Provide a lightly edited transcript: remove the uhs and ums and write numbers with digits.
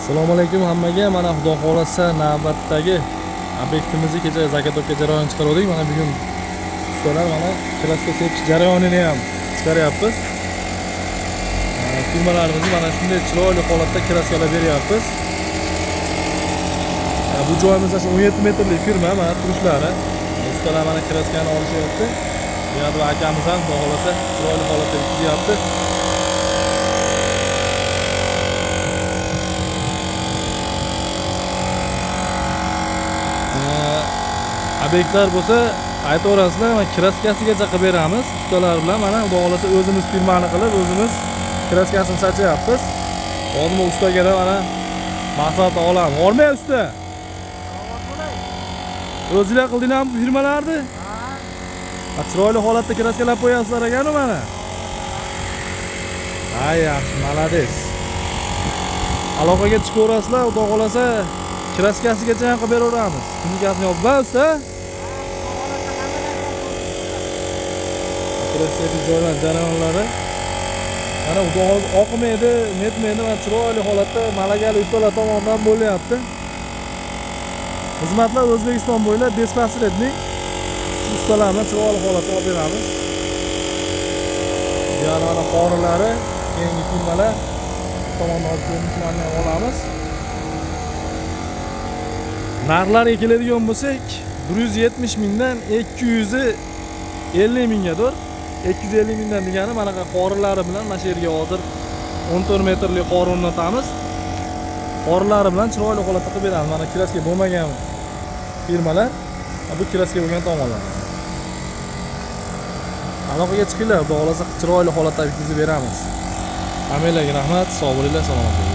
Assalomu alaykum hammaga. Mana xudo xolasa navbatdagi obyektimizni kecha заготовка jarayonini chiqardik. Mana bugun ustalar mana краска sepish jarayonini ham chiqaryapmiz. Firmalarimizni mana shunday chiroyli holatda краска lab beryapmiz. Bu joyimiz shu 17 metrli firma, mana turishlari. Ustalar mana краска ni olishyapti. Bu yerda akamiz ham xudo xolasa chiroyli holatda bitkazyapti. Obyektlar bo'lsa aytaverasizlar, mana краска sigacha qilib beramiz ustalar bilan. Mana xudo xolasa o'zimiz firmani qilib, o'zimiz краска sini sachyapmiz. Hozir bu ustaga mana maslahat olamiz. Olmay usta. O'zinglar qildinglarmi bu firmalarni? Ha, chiroyli holatda краска lab qo'yasizlar ekanu mana. Ha, yaxshi, молодец. Aloqaga chiqaverasizlar, xudo xolasa краска sigacha ham qilib beraveramiz. Tunikasini yopib, usta. Kraska joylar jarayonlari. Mana xudo xohlasa oqmaydi, netmaydi, mana chiroyli holatda malakali ustalar tomonidan bo'lyapti. Xizmatlar O'zbekiston bo'ylab беспосредник. Shu ustalar bilan chiroyli holatda olib beramiz. Yana mana qorilari, keyingi firmalar tomonidan olib ko'rinishlarni ham olamiz. Narxlarga keladigan bo'lsak, 170 mingdan 250 minggadir. 250 mingdan degani manaqa qorilari bilan mana shu yerga hozir 14 metrli qor o'rnatamiz. Qorilari bilan chiroyli holatda qilib beramiz. Mana краска bo'lmagan firmalar, bu краска bo'lgan tomonlar. Aloqaga chiqinglar, xudo xolasa chiroyli holatda bitkazib beramiz. Hammanglarga rahmat, sog' bo'linglar, salomat bo'linglar.